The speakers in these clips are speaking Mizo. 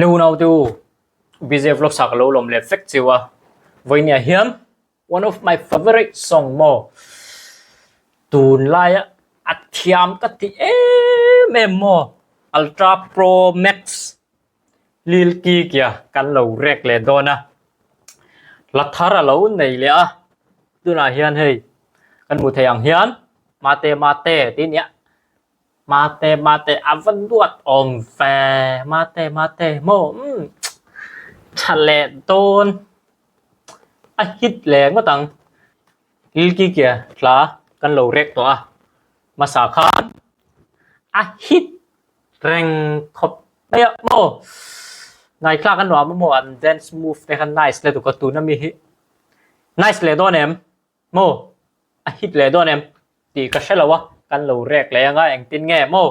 Hlo naute u, BJ Vlogs ah ka lo lawm leh vek cheu a, vawinia hian one of my favorite song maw tunlaia a thiam ka ti em em maw Ultra Pro Max Lil Kiki a kan lo rek leh dawn a, hla thar a lo nei leh a, tunah hian hei kan hmuh theih ang hian mate mate tih a nia. Mate mate a va duat awm ve mate mate maw umm tha leh dawn a hit leh ngawt ang Lilkikia hla kan lo rek tawh a hmasa khan a hit reng khawp mai a maw ngaithlak a nuam a maw an dance move te kha nice lutuk a tuna mi hi nice leh dawn em. Maw? A hit leh dawn em? Tih ka hre lo a, kan lo rek leh anga engtin nge maw?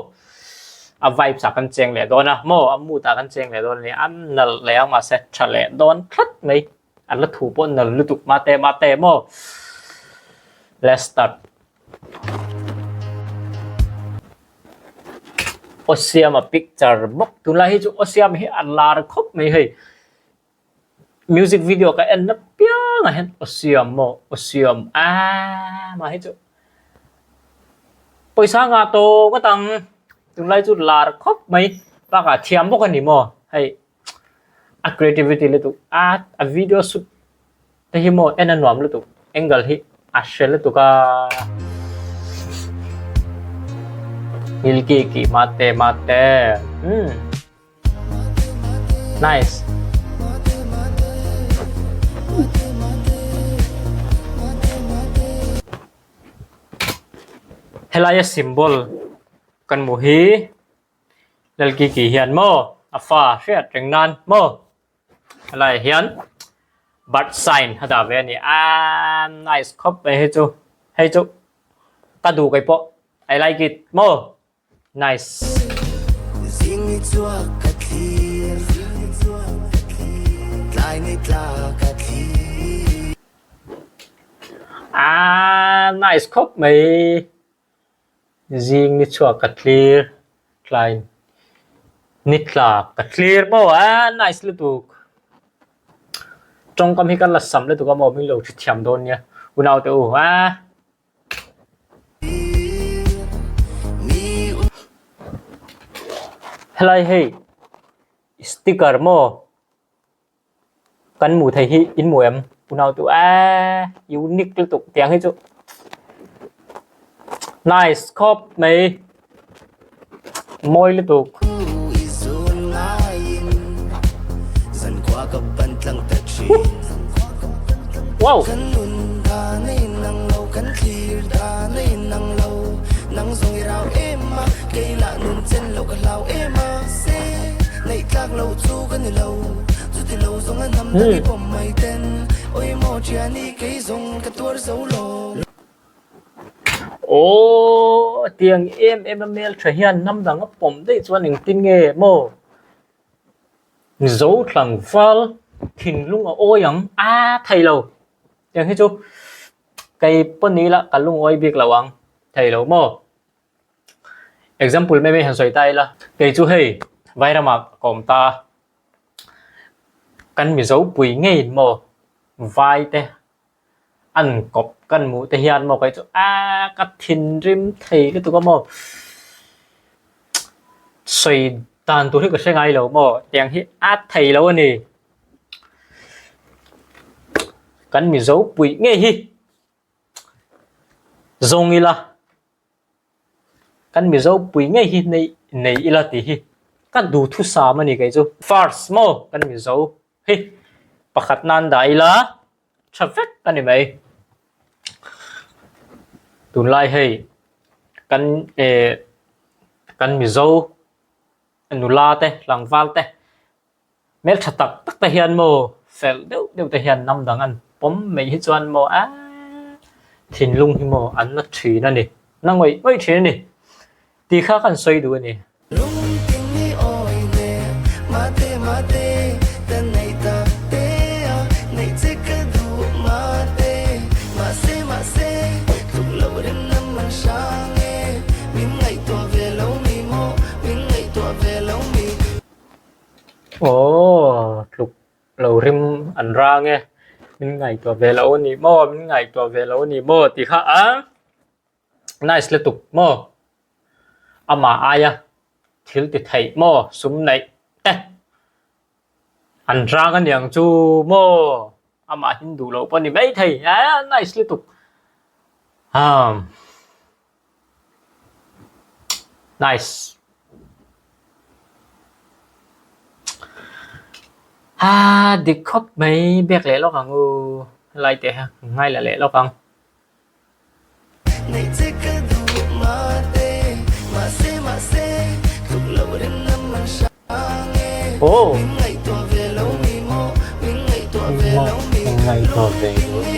A vibes ah kan cheng leh dawn a, maw? A mood ah kan cheng leh dawn a ni, a nalh leh ang mahse tha leh dawn tlat mai, a la thu pawh nalh lutuk mate mate maw? Let's start. Aw siama picture bawk, tunlai hi chu aw siama hi a lar khawp mai hei. Music video ka en na piang ah hian aw siam maw aw siam aaa mah hi chu pawisa ngah tawh ngawt ang tunlai chu lar khawp mai bakah thiam bawk a ni maw hei a creativity lutuk a a video shoot te hi maw en a nuam lutuk angle hi a hre lutuk a milky ki mate mate umm. Nice. Helaia symbol kan hmuh hi Lalkiki hian maw a fa hriat reng nan maw helaiah hian birth sign a dah ve a ni a nice khawp mai hei chu hei chu ka duh keipawh I like it maw. Nice. Ah, nice khawp mai. Zing ni chhuak ka thlir, tlai ni tla ka thlir maw a, nice lutuk. Tawngkam hi ka la sam lutuk a maw, min lo hrethiam dawn nia. Unau te u a. Helai hei sticker maw kan hmuh theih hi in hmu em unau tu eee unique lutuk tiang hi chu nice khawp mai mawi lutuk. Wow. Aww tiang em em a hmel tha hian hnam dang a pawm daih chuan engtin nge maw Mizo tlangval thinlung a awi ang a thei lo tiang hi chu kei pawh ni ila ka lungawi bik lo ang thei lo maw example mai mai han sawi ta ila kei chu hei Vairamah ka awm ta kan Mizo pui ngeiin maw vai te. An kawp kan hmuh te hian maw kei chu aaa ka thinrim thei lutuk a maw sawi dan tur hi ka hre ngai lo maw tiang hi a thei lo a ni kan mizo puih ngei hi zawng ila kan mizo pui ngei hi nei nei ila tih hi ka duhthusam a ni kei chu first maw kan mizo. Hi pakhat nan dah ila tha vek a ni mai. Tunlai hei kan eh kan Mizo nula te tlangval te hmeltha tak tak te hian maw fel deuh deuh te hian hnam dang an pawm mai hi chuan maw aaa thinlung hi maw an la thin a ni na ngawih ngawih thin a ni. Tih kha kan sawi duh a ni. Aww tluk lo rim an rang e, min ngaihtuah ve lo a ni maw, min ngaihtuah ve lo a ni maw tih kha a nice lutuk maw, amah aia thil ti theih maw sum neih te an rang a niang chu maw amah hin duh loh pawh a ni maithei a nice lutuk umm. Nice. Ah, dik khawp mai bek leh lawk ang u. Helai te ha ngai la leh lawk ang. Oh. Ngaihtuah ve lo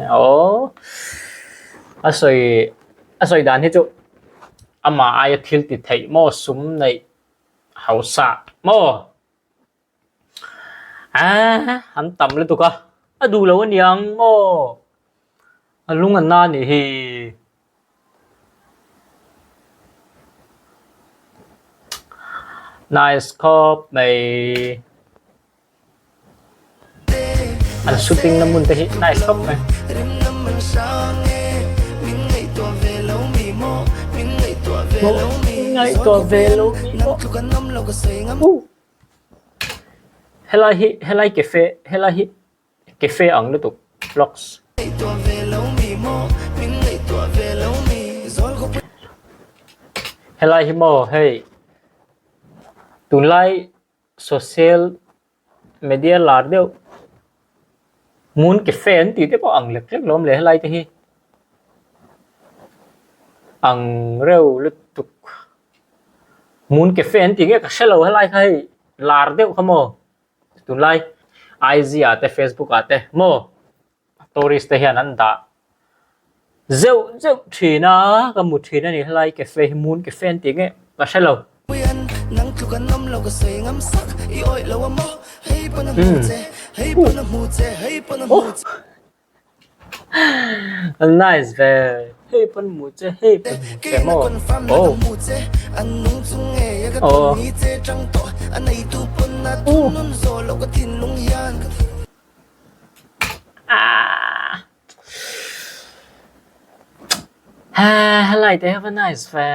Aww a sawi a sawi dan hi chu amah aia thil ti theih maw sum neih hausa maw Aaa an tam lutuk a, a duh lo aniang maw? A lung a na anih hi. Nice khawp mai. An shooting na hmun te hi nice khawp mai. Ngaihtuah ve lo mi maw? Helai hi helai cafe helai hi cafe ang lutuk vlogs. Helai hi maw hei tunlai social media lar deuh moon cafe an tih te pawh ang lek lek lawm le helai te hi ang reuh lutuk. Moon Cafe an tih nge ka hre lo helai kha hei lar deuh kha maw tunlai IG ah te Facebook ah te maw tourist te hian an dah zeuh zeuh thin a ka hmu thin a ni helai cafe hi Moon Cafe an tih nge ka hre lo. Nice ve hei pawn hmu che hei pawn hmu che maw oh oh ah ha helai te hi nice ve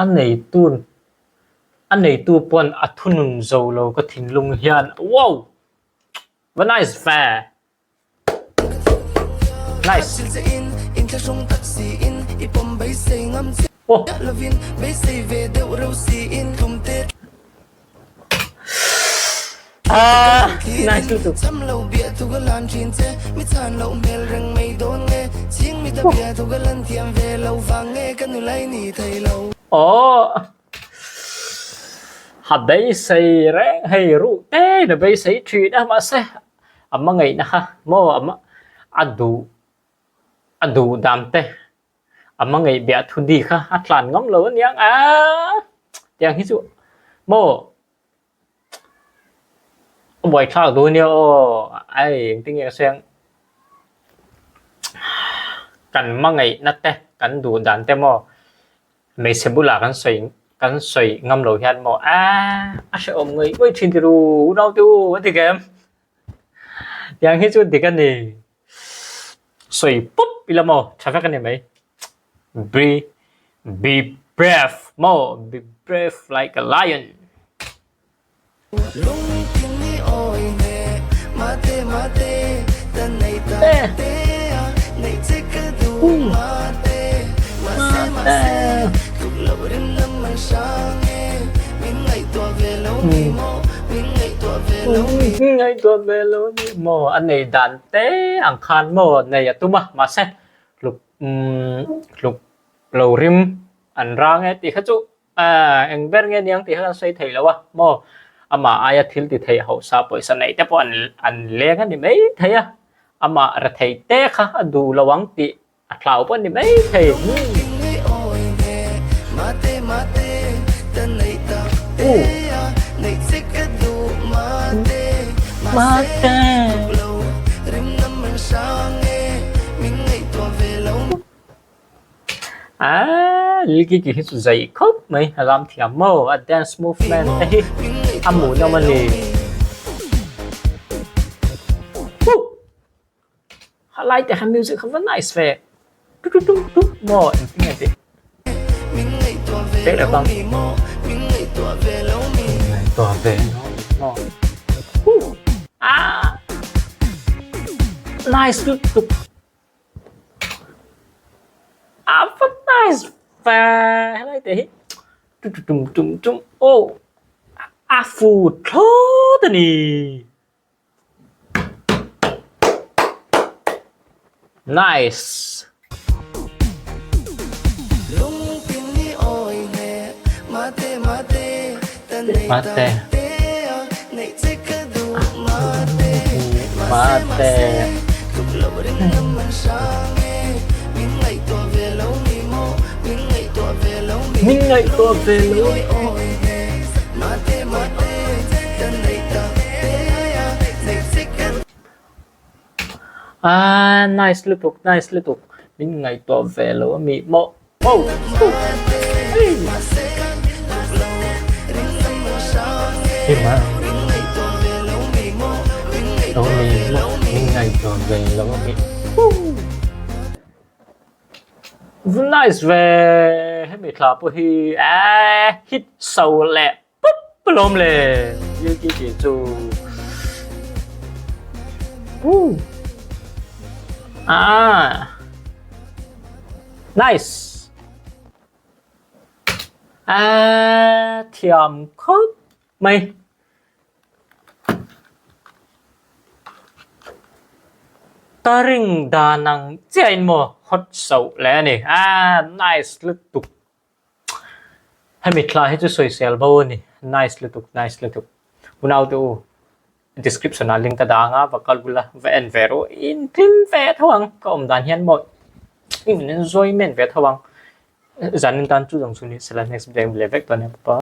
a neitu A neitu pawn a thunun zo lo ka thinlung hian wow! Va nice ve! Nice! Oh! Ah! Nice lutuk! Oh! Ha beisei reng hei ruh te in a beisei thin a mahse a hmangaihna kha maw a duh a duh dan te a hmangaih biah thu di kha a tlan ngam lo aniang a tiang hi chu maw a buaithlak duh ania aw ai engtin nge ka sawi ang kan hmangaihna te kan duh dan te maw. Hmeichhe bulah kan sawi kan sawi ngam lo hian maw aaa a hrehawm ngawih ngawih thin ti ru unau te u a ti kem tiang hi chu dik a ni sawi pup ila maw tha vek a ni mai be be brave maw be brave like a lion. Maw a nei dan te ang khan maw nei a tum a mahse hluk hluk lo rim an rang e tih kha chu Aaa eng ber nge niang tih kha kan sawi thei lo a maw amah aia thil ti thei hausa pawisa neih te pawh an an leng a ni mai thei a amah rethei te kha a duh lo ang tih a hlau pawh a ni mai thei. Mate. Aaa Lil Kiki hi chu zei khawp mai a lam thiam maw a dance movement te hi a hmuhnawm a ni. Huh! Halai te kha music kha va nice ve. Tu tu tu tu maw engtin nge tih. Teh leh bang. Ngaihtuah ve lo mi maw. Huh! Aaa! Nice lutuk. A va nice ve helai te hi tum tum tum tum aw a fu thlawt a ni. Nice. Mate. Mate. Min ngaihtuah ve lo. Ah nice lutuk nice lutuk min ngaihtuah ve lo a mi maw oh Min ngaihtuah ve lo a mi Nice ve hemi thla pawh hi eh hit so leh pup alawm le Lil Kiki chu Woo ah nice ah thiam khawp mai. Ka ring dan ang chiahin maw hot soh leh a ni. Aaa nice lutuk. Hemi thla hi chu sawisel bo a ni. Nice lutuk nice lutuk. Unaute u description ah link ka dah ang a va kal bula va en ve rawh in hlim ve tho ang ka awm dan hian maw in enjoyment ve tho ang. Zanin tan chu zawng chu ni sela next video leh vek tawh ania papa.